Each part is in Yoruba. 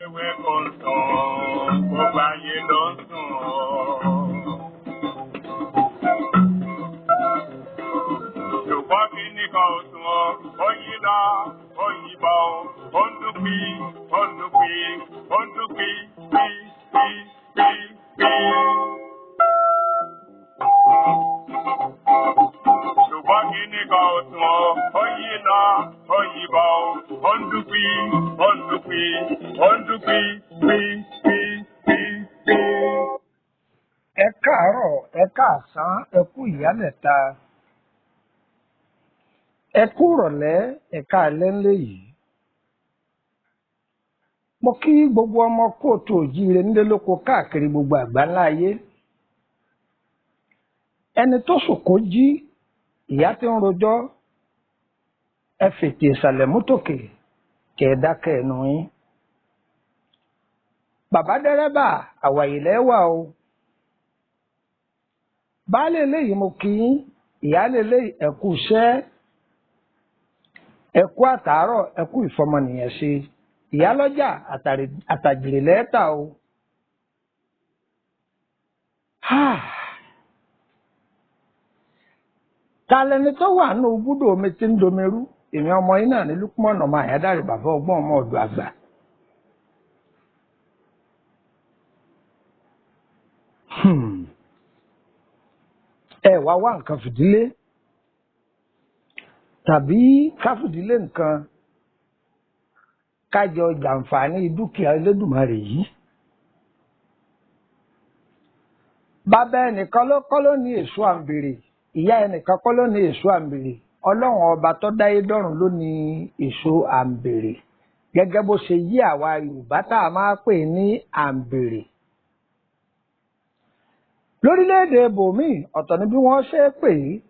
Ewé kò ń sùn, gbogbo ayé ló ń sùn o. Ṣùgbọ́n kíní kan ò sùn o, ó yí lọ, ó yí bọ̀ o, ó ń dún pí, ó ń dún pí, ó ń dún pí, pí, pí, pí, pí. Ṣùgbọ́n kíní kan ò sùn o, ó yí lọ, ó yí bọ̀ o, ó ń dún pí, ó ń dún pí, ó ń dún pí, pí, pí, pí, pí. Ẹ káàárọ̀, ẹ káàsán, ẹ kú ìyálẹ̀ta, ẹ kú ìrọ̀lẹ́, ẹ káalẹ́ ńlẹ̀ yìí. Mo kí gbogbo ọmọ kóòtù òjíire nílé lóko káàkiri gbogbo àgbáńlá ayé. Ẹni tó sùn kó jí, ìyá tí ń rojọ́, ẹ fètè ìsàlẹ̀ mú tòkè, kẹ̀ ẹ dákẹ́ ẹnu yín. Bàbá dẹ́rẹ́bà, àwàyè lẹ́wà o. Baálé eléyìí mo kí yín, ìyáálé eléyìí ẹ kú iṣẹ́, ẹ kú àtàárọ̀, ẹ kú ìfọmọnìyàn ṣe. Ìyálọ́jà àtàjèrè lẹ́ẹ̀ta o. Ta lẹni tó wà nínú búdò omi tí ń domi rú? Èmi ọmọ yín náà ní Lukman ọmọ Àyádáre bàbá ọgbọ́n ọmọ ọ̀dọ̀ àgbà. Hmm. Ẹ wá wá nǹkan fìdílé tàbí ká fìdílé nǹkan ká jọ jàǹfààní dúkìá Elédùmarè yìí. Bàbá ẹnìkan ló kọ́ ló ní èso àǹbèrè, ìyá ẹnìkan kọ́ ló ní èso àǹbèrè, Ọlọ́run ọba tó dáyé dọ́run ló ní èso àǹbèrè. Gẹ́gẹ́ bó ṣe yí àwa Yorùbá tá a máa pè ní àǹbèrè. Lórílẹ̀‐èdè bòmíì ọ̀tọ̀ ni bí wọ́n ṣe é pè é,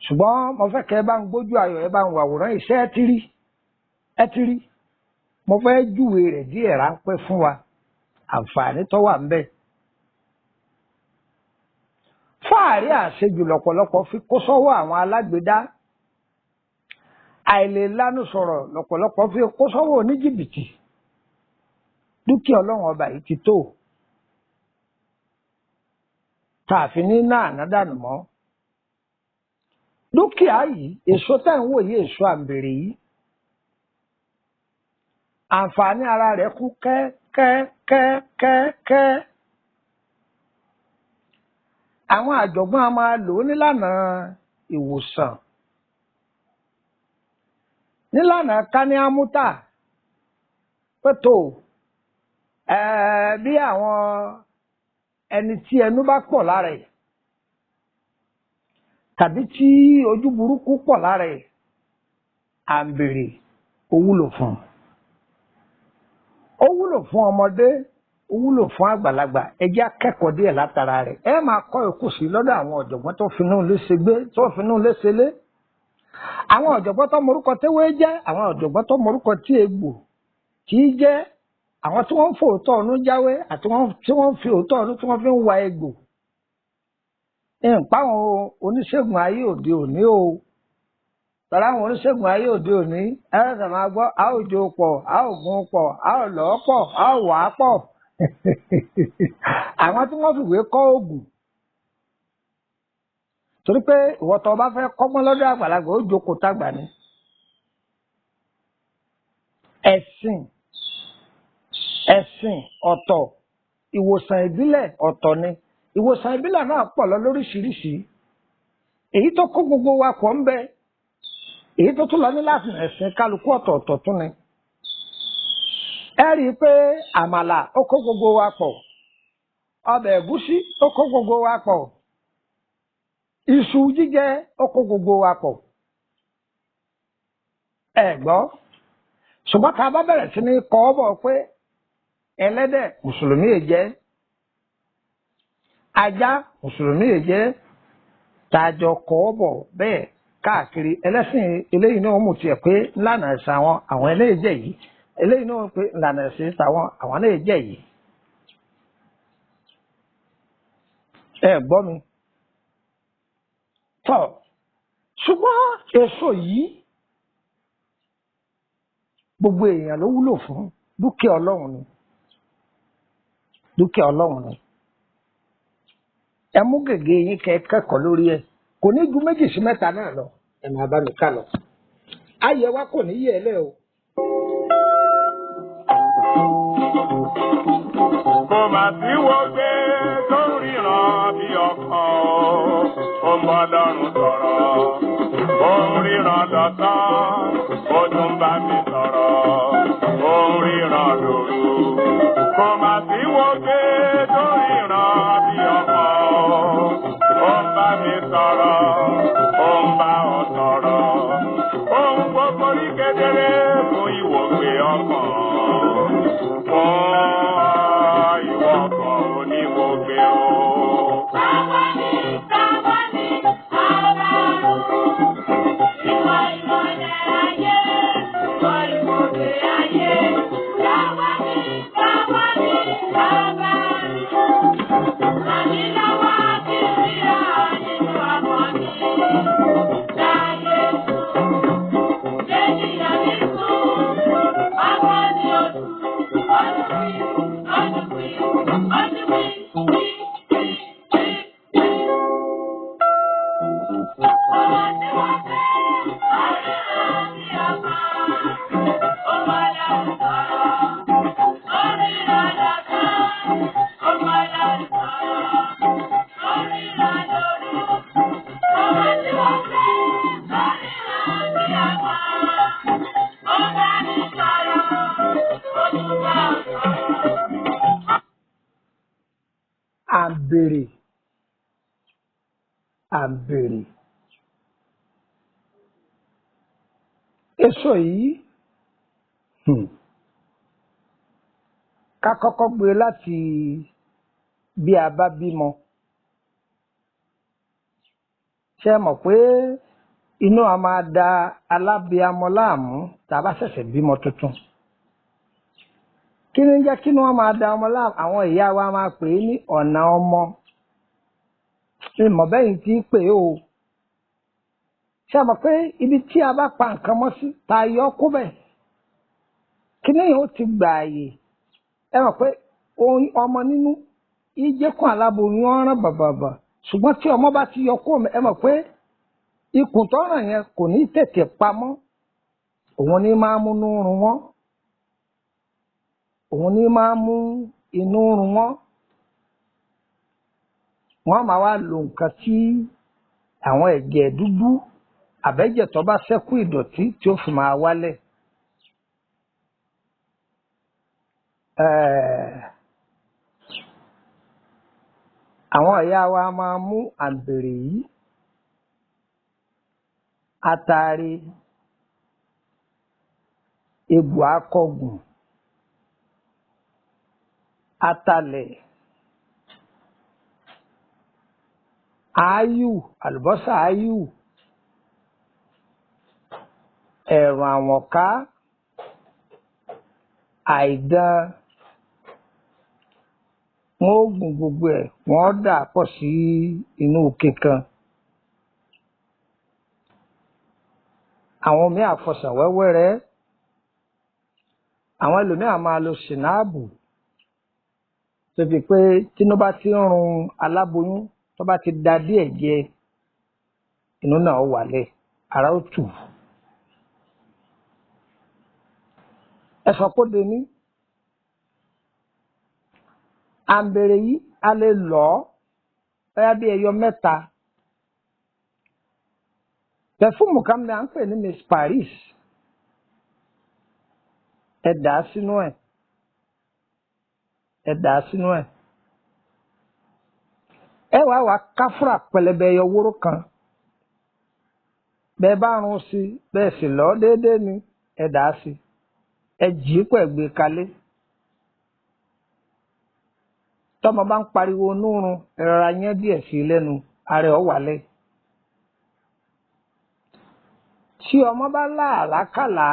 ṣùgbọ́n mo fẹ́ kẹ́ ẹ bá ń gbójú ayọ̀, ẹ bá ń wàwòrán iṣẹ́ ẹ ti rí, ẹ ti rí. Mo fẹ́ júwe rẹ̀ díẹ̀ ráńpẹ́ fún wa, àǹfààní tó wà ńbẹ̀. Fáàrí àṣejù lọ̀pọ̀lọpọ̀ fi kó sọ́wọ́ àwọn alágbèédá. Àìlè lánú sọ̀rọ̀ lọ̀pọ̀lọpọ̀ fi kó sọ́wọ́ oníjìbìtì. Dúkìá Ọlọ́run ọba yìí ti tó. Tààfin ní náà nádànù mọ́. Dúkìá yìí, èso tá ń wò yìí, èso àǹbèrè yìí. Àǹfààní ara rẹ̀ kún kẹ́kẹ́kẹ́kẹ́. Àwọn àjọ̀gbọ́n a máa lò ó nílànà ìwòsàn. Nílànà káníámútà pẹ̀tọ́ bí àwọn ẹni tí ẹnu bá pọ̀ lára ẹ̀ tàbí tí ojú burúkú pọ̀ lára ẹ̀, àǹbèrè ó wúlò fún un. Ó wúlò fún ọmọdé, ó wúlò fún àgbàlagbà. Ẹ jẹ́ akẹ́kọ̀ọ́ díẹ̀ látara rẹ̀. Ẹ máa kọ́ ẹ̀kọ́ sí lọ́dọ̀ àwọn ọ̀jọ̀gbọ́n tó finú léṣe gbé, tó finú léṣe lé. Àwọn ọ̀jọ̀gbọ́n tó morúkọ téwé jẹ́, àwọn ọ̀jọ̀gbọ́n tó morúkọ tí egbò tí í jẹ́, àwọn tí wọ́n ń fòótọ́ ọ̀nú jáwé àti tí wọ́n ń fi òótọ́ ọ̀nú tí wọ́n fi ń wa egbò. Nǹpa àwọn oníṣègùn ayé òde òní o. Tọ́lá àwọn oníṣègùn ayé òde òní, ẹ ṣẹ̀ṣẹ̀ máa gbọ́, a ó jó pọ̀, a ó gun pọ̀, a ó lọ́ pọ̀, a ó wà á pọ̀. Àwọn tí wọ́n fìwé kọ́ oògùn. Torí pé ìwọ tó bá fẹ́ kọ́gbọ́n lọ́dọ̀ àgbàlagbà ó jókòó tàgbà ni. Ẹ̀sìn, ẹ̀sìn ọ̀tọ̀, ìwòsàn ìbílẹ̀ ọ̀tọ̀ ni. Ìwòsàn ìbílẹ̀ náà pọ̀ lọ lóríṣiríṣi. Èyí tó kó gbogbo wa pọ̀ ń bẹ. Èyí tó tún lọ ní láti ẹ̀sìn kálukú ọ̀tọ̀ọ̀tọ̀ tún ni. Ẹ rí i pé àmàlà ó kó gbogbo wa pọ̀. Ọbẹ̀ ẹ̀gúsí ó kó gbogbo wa pọ̀. Iṣu jíjẹ ó kó gbogbo wa pọ̀. Ẹ gbọ́. Ṣùgbọ́n tá a bá bẹ̀rẹ̀ sí ní kọ́ ọ bọ̀ pé ẹlẹ́dẹ̀ mùsùlùmí è jẹ́, ajá mùsùlùmí è jẹ́, tá a jọ kọ́ ọ bọ̀ bẹ́ẹ̀ káàkiri. Ẹlẹ́sìn eléyìí náà mú tiẹ̀ pé ńlànà ẹ̀sìn àwọn, àwọn eléyìí jẹ́ yìí. Eléyìí náà pé ńlànà ẹ̀sìn tàwọn, àwọn eléyìí jẹ́ yìí. Ẹ gbọ́ mi. Tọ́, ṣùgbọ́n èso yìí gbogbo èèyàn ló wúlò fún. Dúkìá Ọlọ́run ni, dúkìá Ọlọ́run ni. Ẹ mú gègé yín kẹ́ kẹ́kọ̀ọ́ lórí ẹ̀. Kò ní ju 2 sí 3 náà lọ. Ẹ máa bá mi ká lọ. Ayẹ wa kò ní yẹ ẹ lẹ́ o. Kò mà sí wo gbé tó ń ríran bí ọkàn o, ó ń bọ́ lọ́rùn sọ̀rọ̀, ó ń ríran lọ́sàn, ó tún bá mi sọ̀rọ̀, ó ń ríran lóru. Kò mà sí wo gbé tó ń ríran bí ọkàn o, ó ń bá mi sọ̀rọ̀, ó ń bá ọ sọ̀rọ̀, ohun gbogbo rí kedere fún ìwògbé ọkàn. Fún ìwọ ọkàn oníwògbé o. À ń béèrè, à ń béèrè. Èso yìí, ká kọ́kọ́ gbé láti bí a bá bímọ. Ṣé ẹ mọ̀ pé inú a máa da alábiamọ láàmú tá a bá ṣẹ̀ṣẹ̀ bímọ tuntun? Kí ni ń jẹ́ kí ni wọ́n máa da ọmọ láàmú? Àwọn ìyá wa máa pè é ní ọ̀nà ọmọ. Mi mọ̀ bẹ́yìn tí ń pè é o. Ṣé ẹ mọ̀ pé ibi tí a bá pa nǹkan mọ́ sí, ta yọ kó bẹ̀? Kí ni yóò ti gbà àyè? Ẹ mọ̀ pé ọmọ nínú ìjẹ́kùn aláboyún ọ̀ràn bàbàbà. Ṣùgbọ́n tí ọmọ bá ti yọ kó, ẹ mọ̀ pé ikùn tọ́ràn yẹn kò ní tètè pamọ́. Òun ní máa mú inú run wọ́n. Òun ní máa mú inú run wọ́n. Wọ́n máa wá lo nǹkan tí àwọn ẹ̀jẹ̀ dúdú àbẹ́jẹ̀ tó bá ṣẹ́kù ìdọ̀tí tí ó fi máa wálẹ̀. Àwọn ìyá wa máa mú àǹbèrè yìí, atare, egbò akọgùn, atalẹ̀, áyù, àlùbọ́sà áyù, ẹ̀rùn àwọ̀nká, àìdán. Wọ́n ó gún gbogbo ẹ̀, wọ́n ó dà á pọ̀ sí inú ike kan. Àwọn míì á fọsàn wẹ́wẹ́ rẹ́. Àwọn ẹlòmíì á máa lo ṣìnáàbù tó fi pé tínú bá ti ń run aláboyún, tó bá ti da díẹ̀ jẹ, inú náà ó wálẹ̀, ara ó tù. Ẹ sọ pé ó de ní. Àǹbèrè yìí a lè lọ̀ ọ́ bóyá bí ẹyọ 3. Pẹ̀fúmù kan ni à ń pè ní Miss Paris. Ẹ dà á sínú ẹ̀. Ẹ dà á sínú ẹ̀. Ẹ wá wá káfúrà pẹlẹbẹ ẹyọ wóró kan. Bẹ́ẹ̀ bá run sí, bẹ́ẹ̀ sì lọ̀ ọ́ déédéé ni, ẹ dà á sí. Ẹ jì í pẹ̀ gbé kalẹ̀. Tọ́mọ bá ń pariwo núrun, ẹ rọra yán díẹ̀ sí i lẹ́nu, ara ẹ̀ ó wálẹ̀. Tí ọmọ bá láàlákàlà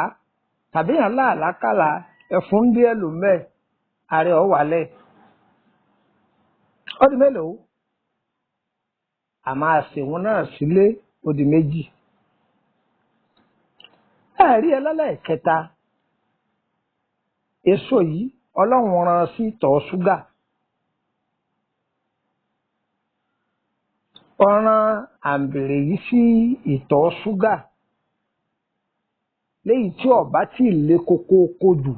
tàbí èèyàn láàlákàlà, ẹ̀fún díẹ̀ ló ń bẹ̀, ara ẹ̀ ó wálẹ̀. Ó di mélòó? A máa ṣèwọ́n náà sílé, ó di 2. Ẹ rí ẹ lọ́lẹ̀ kẹta. Èso yìí Ọlọ́run rán sí ìtọ̀ ṣúgà. Ọ̀ràn àǹbèrè yìí sí ìtọ̀ ṣúgà léyìí tí ọ̀bá tí ì le kókóókó jù.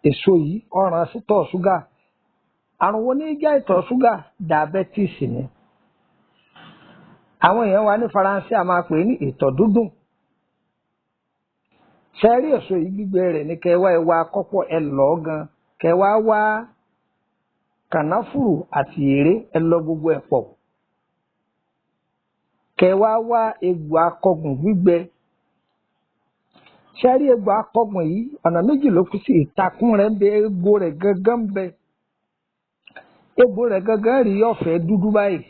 Èso yìí ọ̀ràn sí ìtọ̀ ṣúgà. Àrùn wo ní jẹ́ ìtọ̀ ṣúgà? Diabetes ni. Àwọn èèyàn wa ní Faransé a máa pè é ní ìtọ̀ dúdùn. Ṣe rí èso yìí, gbígbẹ rẹ̀ ní kẹwàá ẹwà kọ́pọ̀ ẹ lọ́ gan, kẹwàá wá kànáfùrù àti èrè ẹ lọ gbogbo ẹ̀ pọ̀, kẹwàá wá egbò akọgùn gbígbẹ. Ṣe rí egbò akọgùn yìí, ọ̀nà méjì ló kù sí. Ìtakùn rẹ̀ ń bẹ, egbò rẹ̀ gangan ń bẹ. Egbò rẹ̀ gangan rí ọ̀fẹ́ dúdú báyìí.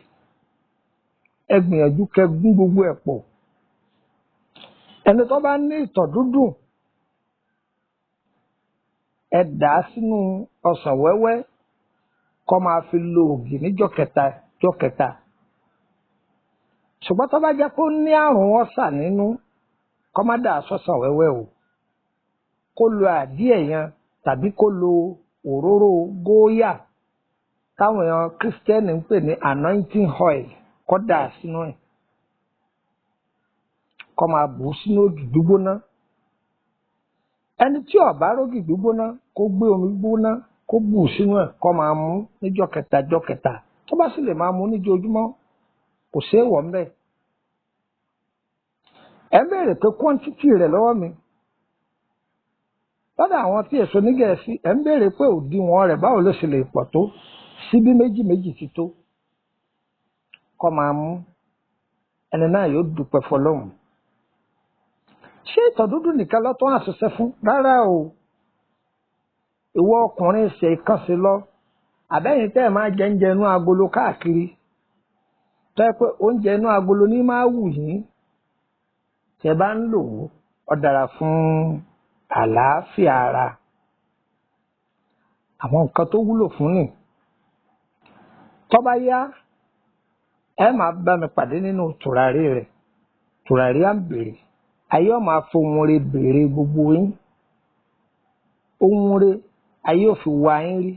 Ẹ gbìyànjú kẹ́ gún gbogbo ẹ̀ pọ̀. Ẹni tó bá ní ìtọ̀ dúdùn, ẹ dà á sínú ọsàn wẹ́wẹ́ kó máa fi lo ògì níjọ́ kẹta jọ́ kẹta. Ṣùgbọ́n tó bá jẹ́ kó ní àrùn ọ̀sà nínú, kó má dà á sọ́sàn wẹ́wẹ́ o. Kó lo àdíẹ̀ yẹn tàbí kó lo òróró góyà táwọn èèyàn kírísítẹ́nì ń pè ní anointing oil, kó dà á sínú ẹ̀, kó máa bù ú sínú ògì gbígbóná. Ẹni tí ó bá rógì gbígbóná, kó gbé omi gbóná kó bù ú sínú ẹ̀, kó máa mú níjọ́ kẹta jọ́ kẹta. Tó bá sì lè máa mú níjojúmọ́, kò séèwọ̀ ńbẹ̀. Ẹ ń béèrè pé quantity rẹ̀ lọ́wọ́ mi lọ́dọ̀ àwọn tí èso ní Gẹ̀ẹ́sì. Ẹ ń béèrè pé òdiwọ̀n rẹ̀ báwo ló ṣe lè pọ̀ tó. Síbí méjì méjì ti tó, kó máa mú. Ẹni náà yóò dúpẹ́ fọlọ́hún. Ṣé ìtọ̀ dúdú nìkan lọ́tọ́ àṣìṣe fún? Rárá o. Ìwọ ọkùnrin ṣe ìkànṣe lọ, àbẹ́yìn tẹ́ ẹ̀ máa jẹ oúnjẹ inú agolo káàkiri, tọ́ ẹ pé oúnjẹ inú agolo ní máa wù yín, tẹ́ bá ń lò ó, ó dára fún àlàáfíà ara. Àwọn nǹkan tó wúlò fún nì. Tó bá yá, ẹ máa bá mi pàdé nínú tùràrí rẹ̀, tùràrí àǹbèrè. Ayé ọ̀ máa fohùn re béèrè gbogbo yín. Ohun re ayé ò fi wá yín rí.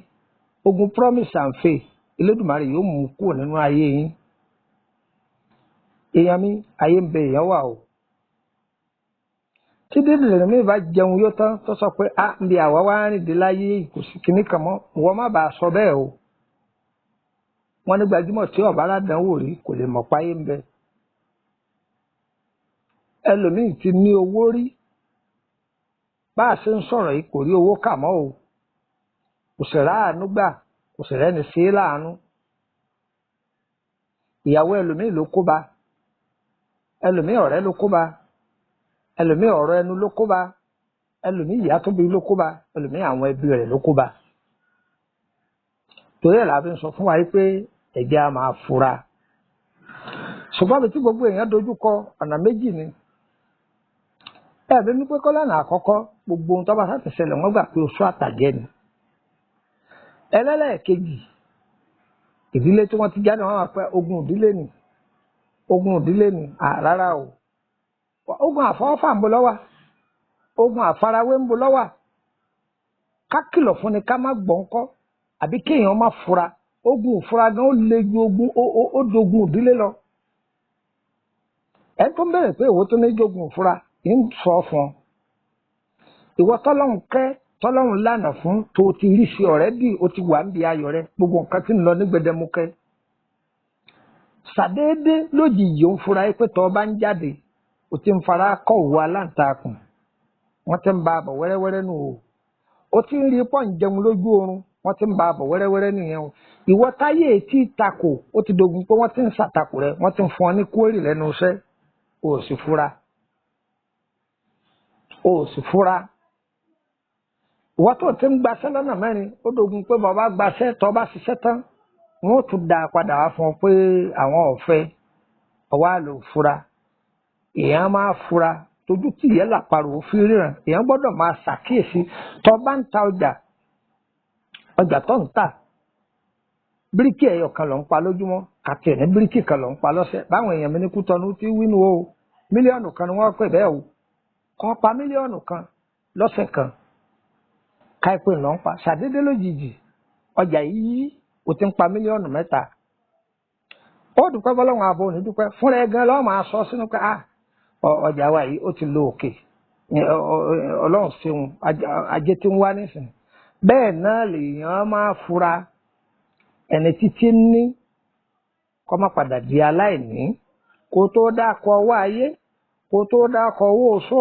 Ogun promise and faith, Elédùmarè yóò mú kúrò nínú ayé yín. Èèyàn mi, ayé ń bẹ, èèyàn wà o. Tí dídìrín mi bá jẹun yóò tán, tó sọ pé a ń bi àwa wá rìn dé láyé, kò sí kinní kan mọ́, ìwọ má bàa sọ bẹ́ẹ̀ o. Wọ́n ní gbajúmọ̀ tí ọ̀bá aládàánwò rí kò lè mọ̀ páyé ń bẹ. Ẹlòmíì ti ní owó rí, bá a ṣe ń sọ̀rọ̀ yìí kò rí owó kà mọ́ o. Kò sì ráàánú gbà, kò sì rẹ́ni sí í láàánú. Ìyàwó ẹlòmíì ló kó ba, ẹlòmíì ọ̀rẹ́ ló kó ba, ẹlòmíì ọ̀rọ̀ ẹnu ló kó ba, ẹlòmíì ìyá tó bí ló kó ba, ẹlòmíì àwọn ẹbí rẹ̀ ló kó ba. Torí ẹ̀ la fi ń sọ fún wa yìí pé ẹ̀jẹ̀ á máa fura. Ṣùgbọ́n àbí tí gbogbo èèyàn dojú kọ ọ̀nà méjì ni. Ẹ̀bí mi pé kọ́lánà àkọ́kọ́, gbogbo ohun tó bá sáà ti ṣẹlẹ̀ wọ́n gbà pé oṣù àtàjẹ́ ni. Ẹlẹ́lẹ́ẹ̀kejì, ìdílé tí wọ́n ti jáde wọ́n wà pé ogun ìdílé ni, ogun ìdílé ni. Rárá o. Ogun àfọwọ́fà ń bo lọ́wà, ogun àfarawé ń bo lọ́wà. Ká kìlọ̀ fún ni ká má gbọ́ ńkọ́, àbí kéèyàn má fura. Ogun ìfura gan ó le ju ogun ó dogun ìdílé lọ. Ẹ tó ń bẹ̀rẹ̀ pé èwo tó ní jogun ìfura ń sọ fún ọ. Ìwọ tọ́lọ́hún kẹ́, tọ́lọ́hún lànà fún, tó o ti rí sí ọ̀rẹ́ bí o ti wà ń bi ayọ̀ rẹ, gbogbo nǹkan tí ń lọ ní gbẹdẹmukẹ. Ṣàdédé lójijì ó ń fura yìí pé tọ́ ọ bá ń jáde, o ti ń fara kọ́ òwò aláǹtakùn. Wọ́n ti ń ba àbọ̀ wẹ́rẹ́wẹ́rẹ́ nù o. O ti ń rí pọ̀ ń jẹun lójú oorun, wọ́n ti ń ba àbọ̀ wẹ́rẹ́wẹ́rẹ́ nìyẹn o. Ìwọ táyé etí ìtakò, ó ti dogun pé wọ́n ti ń ṣàtakò rẹ, wọ́n ti ń fún ọ ní kúérì lẹ́nu iṣẹ́, o ò sì fura. O ò sì fura. Ìwọ tó ti ń gbaṣẹ́ lọ́nà mẹ́rin, ó dogun pé bàbá gbaṣẹ́, tó bá ṣiṣẹ́ tán, wọ́n ó tún dá a padà wá fún ọ pé àwọn ọ̀fẹ́ ọwọ́ àlò fura. Èèyàn máa fura tójú tí ìyẹn làparò fi ríran. Èèyàn gbọ́dọ̀ máa ṣàkíyèsí. Tó bá ń ta ọjà, ọjà tó ń tà, bíríkì ẹyọ kan ló ń pa lójúmọ́, kàtì ní bíríkì kan ló ń pa lọ́sẹ̀. Báwọn èèyàn mi ní Kútọ́nù ti wínú o, 1 mílíọ̀nù ni wọ́n pè bẹ́ẹ̀ o. Kàn pa 1 mílíọ̀nù lọ́sẹ̀ kan. Káìpé ńlọ ń pa ṣàdédé lójijì ọjà yìí o ti ń pa 3 mílíọ̀nù. Ó dúpẹ́ bọ́lọ́run ààbò òní dúpẹ́ fúnra ẹ gan lọ́ọ́ máa sọ sínú pé ọjà wa yìí ó ti lo òkè, Ọlọ́run ṣeun, ajé tí ń wá nísìnyí. Bẹ́ẹ̀ náà lèèyàn máa fura ẹni títí ní kó má padà di aláìní. Kó tó dákọ owó ayé, kó tó dákọ owó oṣó,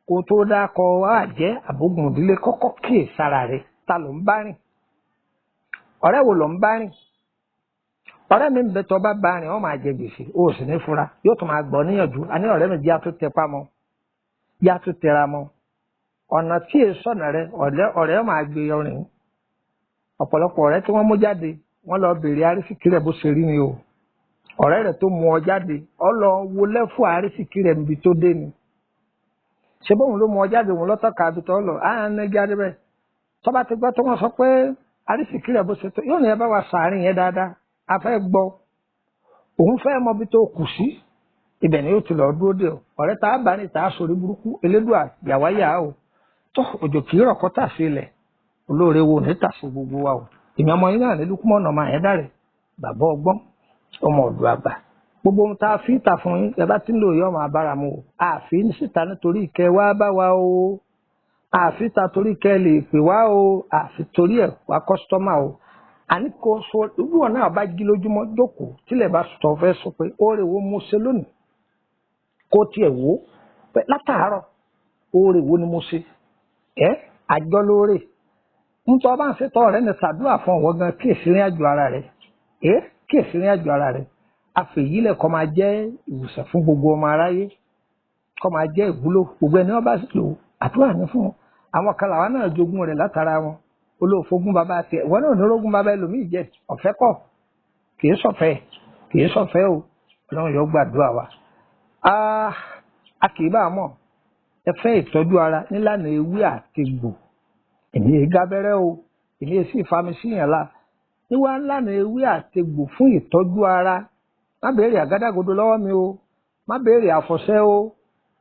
kó tó dákọ owó àjẹ́ àbógun ìdílé, kọ́kọ́ kíyè sára rẹ̀. Ta ló ń bá rìn? Ọ̀rẹ́ wo ló ń bá rìn? Ọ̀rẹ́ mi ń bẹ, tọ́ bá bá rìn, wọ́n máa jẹ gbèsè, o sì ní fura, yóò tún máa gbọ́ níyànjú. Àní ọ̀rẹ́ mi, jẹ́ àtúntẹpá mọ́, jẹ́ àtúntẹra mọ́ ọ̀nà tí èso ọ̀nà rẹ. Ọ̀rẹ́ máa gbé ọrìn. Ọ̀pọ̀lọpọ̀ ọ̀rẹ́ tí wọ́n mú jáde, wọ́n lọ bèèrè arísìkí rẹ̀ bó ṣe rí ni o. Ọ̀rẹ́ rẹ̀ tó mú ọ jáde, ọ lọ wo lẹ́fù arísìkí rẹ̀ níbi tó dé ni. Ṣé bóun ló mú ọ jáde, òun lọ́tọ̀ka àbí tó lọ á ní jáde bẹ́ẹ̀. Tọ́ba ti gbọ́ tó wọ́n sọ pé arísìkí rẹ̀ bó ṣe tó, yóò ní ẹ bá wa sàárín yẹn dáadáa, a fẹ́ gbọ́, òun fẹ́ mọ ibi tó kù sí, ibẹ̀ ni yóò ti lọ dúró dé o. Ọ̀rẹ́ tá a bá ní tá a sọ̀rí burúkú, elédùà yàwá yà á o. Tó òjò kì í rọ̀kọ́ tà sí ilẹ̀, olóore wo ní tà sí gbogbo wa o. Èmi ọmọ yín náà ní Lukumọ̀nà ọmọ àyẹ̀dá rẹ̀, bàbá ọgbọ́n, ọmọ ọ̀dọ̀ àgbà. Gbogbo ohun tá a fi ta fún yín, ẹ bá ti ń lò yọ ọmọ abára mu o. Àfi síta nítorí ìkẹ́ wá bá wa o, àfi ta torí ìkẹ́ lè pè wá o, àfi torí ẹ̀ wá kọ́sítọ́mà o. Àní kò sọ ìwọ náà bá jí lójúmọ́, jókòó, tílẹ̀ bá sọ fẹ́ sọ pé oore wo mo ṣe lónìí? Kó tiẹ̀ wò ó látàárọ̀, oore wo ni mo ṣe? Ẹ àjọ lóore ntọ́ bá ń ṣètò ọ̀rẹ́ ní ṣàdúrà fún ọ̀wọ́ gan, kíyèsí rìn àjò ara rẹ̀. Ẹ kíyèsí rìn àjò ara rẹ̀. Àfẹ̀yílẹ̀ kọ́ máa jẹ́ ìwòsàn fún gbogbo ọmọ aráyé, kọ́ máa jẹ́ ìwúlò gbogbo ẹni wọ́n bá sì lò. Àdúrà ní fún wọn. Àwọn kan làwọn náà jogún rẹ̀ látara wọn. Olóòfógún bàbá tiẹ̀, wọn náà ní orógún bàbá ẹlòmíì jẹ. Ọ̀fẹ́ kọ́, kìí ṣọ̀fẹ́, kìí ṣọ̀fẹ́ o. Ọlọ́run yóò gbàdúrà wa. A kì í bá a mọ̀. Ẹ fẹ́ ìtọ́jú ara nílànà ewé àtegbò, èmi èé gábẹ́rẹ́ o, èmi èé sì fami síyàn la. Níwá ńlànà ewé àtegbò fún ìtọ́jú ara. Má béèrè àgádágodo lọ́wọ́ mi o, má béèrè àfọ̀ṣẹ o,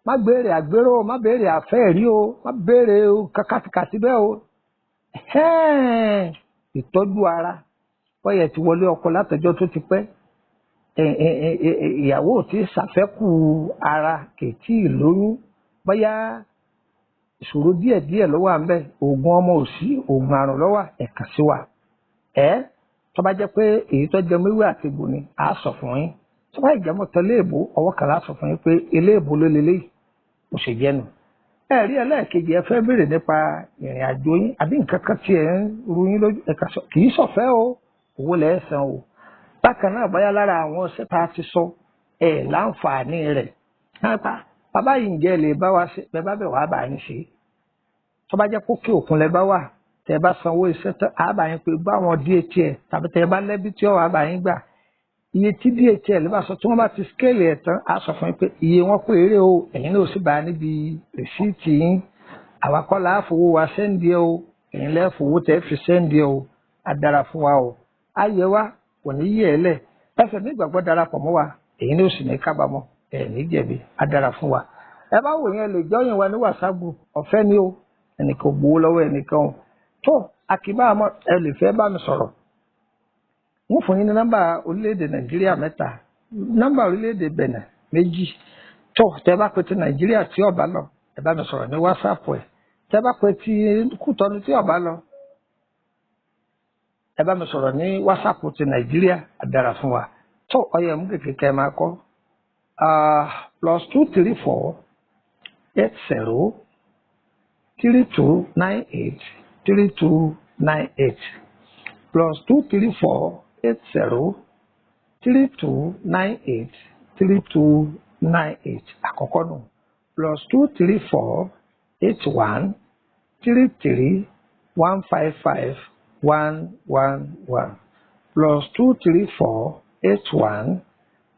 má béèrè àgbérò o, má béèrè àfẹ́ẹ̀rí o, má béèrè kàkàtìkàtì bẹ́ẹ̀ o. Ìtọ́jú ara bọ́yẹ̀ ti wọlé ọkọ látọjọ́ tó ti pẹ́, ìyàwó ò tí ì ṣàfẹ́kù ara, kì í tí ì lóyún, bóyá ìṣòro díẹ̀díẹ̀ ló wà ńbẹ̀, oògùn ọmọ ò sí, oògùn àrùn ló wà, ẹ kàn sí wa. Ẹ tó bá jẹ́ pé èyí tó jẹ mẹ́wàá àti egbò ni, à á sọ fún yín. Tó bá ìjẹ́mọ̀ tán léèbó, ọwọ́ kan á sọ fún yín pé eléèbó ló leléyìí, mo ṣe jẹ́ nu. Ẹ rí ẹlẹ́ẹ̀kejì, ẹ fẹ́ béèrè nípa ìrìn àjò yín àbí nǹkan kan tí ẹ ń ru yín lójú, ẹ kàn sọ. Kì í ṣọ̀fẹ́ o, owó lẹ̀ san o. Bákan náà, bóyá lára àwọn ọṣẹ tá a ti sọ ẹ láǹfààní rẹ̀ nípa bàbá yìí, ǹjẹ́ lè bá wa ṣe? Bẹ́ẹ̀ bá bẹ̀ wá bá yín ṣe. Tó bá jẹ́ kókè òkun lẹ bá wà, tẹ́ bá sanwó iṣẹ́ tán, á bá yín pé báwọn DHL, tàbí tẹ́ bá lẹ́bí tí ó wà bá yín gbà. Iye tí DHL bá sọ, tí wọ́n bá ti scale ẹ̀ tán, á sọ fún yín pé iye wọn pé eré o. Ẹ̀yin náà sì bá níbi rìsíìtì yín. Àwa kọ́ la fowó wa send ẹ o, ẹ̀yin lẹ́ fowó tẹ́ fi send ẹ o. Á dára fún wa o, á yẹ wa, kò ní yẹ ẹ lẹ̀. Ẹsẹ̀ ní ìgbàgbọ́ darapọ̀ mọ́ wa, ẹ̀yin náà sì ní kábàámọ̀, ẹ̀ ní jẹ̀bi. Á dára fún wa. Ẹ bá wò yẹn, lè join wa ní WhatsApp group, ọ̀fẹ́ ni o, ẹnìkan ò gbowó lọ́wọ́ ẹnìkan o. Tó àkìbá àmọ́ ẹ lè fẹ́ bá mi sọ̀rọ̀, wọ́n fún yín ní nọ́mbà orílẹ̀-èdè Nàìjíríà mẹ́ta, nọ́mbà orílẹ̀-èdè Bẹ̀nẹ̀ méjì. Tó tẹ́ bá pe ti Nàìjíríà tí ó bá lọ, ẹ bá mi sọ̀rọ̀ ní WhatsApp ẹ̀. Tẹ́ bá pe ti Kútọ́nù tí ó bá lọ, ẹ bá mi sọ̀rọ̀ ní WhatsApp ti Nàìjíríà. Á dára fún wa. Tó ọyẹ mú kékeré kẹ́ ẹ máa kọ́: +234 80 3298 3298, +234 80 3298 3298. Àkọ́kọ́ nù. +234 81 33 155 111, +234 81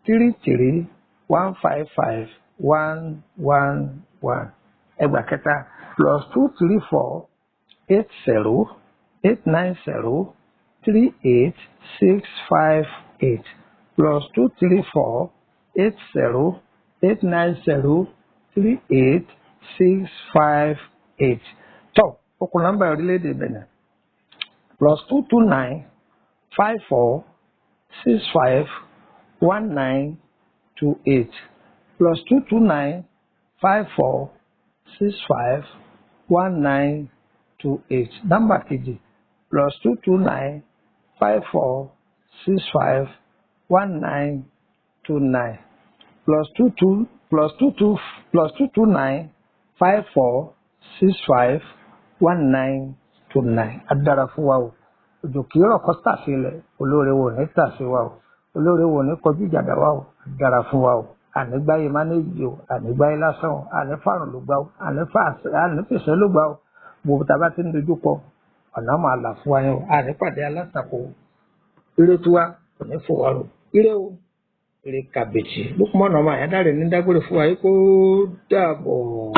33 155 111. Ẹgbà kẹta: +234 80 890 38658, +234 80 890 38658. Tó Ó kù nọ́mbà orílẹ̀-èdè Benin, +229 54 65 19 28, +229 54 65 19 28. Nọ́mbà kejì, +229 54 65 19 29, plus two two plus two two +229 54 65 19 29. Adára fún wa o. Òjò kì í rọ̀ kọ́ tàsí ilẹ̀. Olóore wo ní tàsí wa o. Olóore wo ní kọjú ìjàdá wa o. Adára fún wa o. Ànígbáyé mánéjì o. Ànígbáyé lásán o. Ànífàrùn ló gbá o. Ànífìsẹ́ ló gbá o. Gbogbo tá a bá ti ń dojú kọ ọ̀nà máa là fún wa yẹn o. Ànípàdé alátakò. Ire tiwa kò ní fò wá o. Ire o. Ire kàbèjì. Lukumọ̀nà ọmọ Àyádáre ní dágbére fún wa yìí kó dàbọ̀.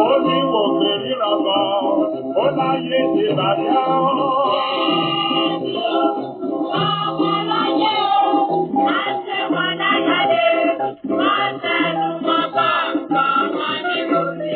Ó ní wò pé ríran gan, ó láyé ti bàjẹ́.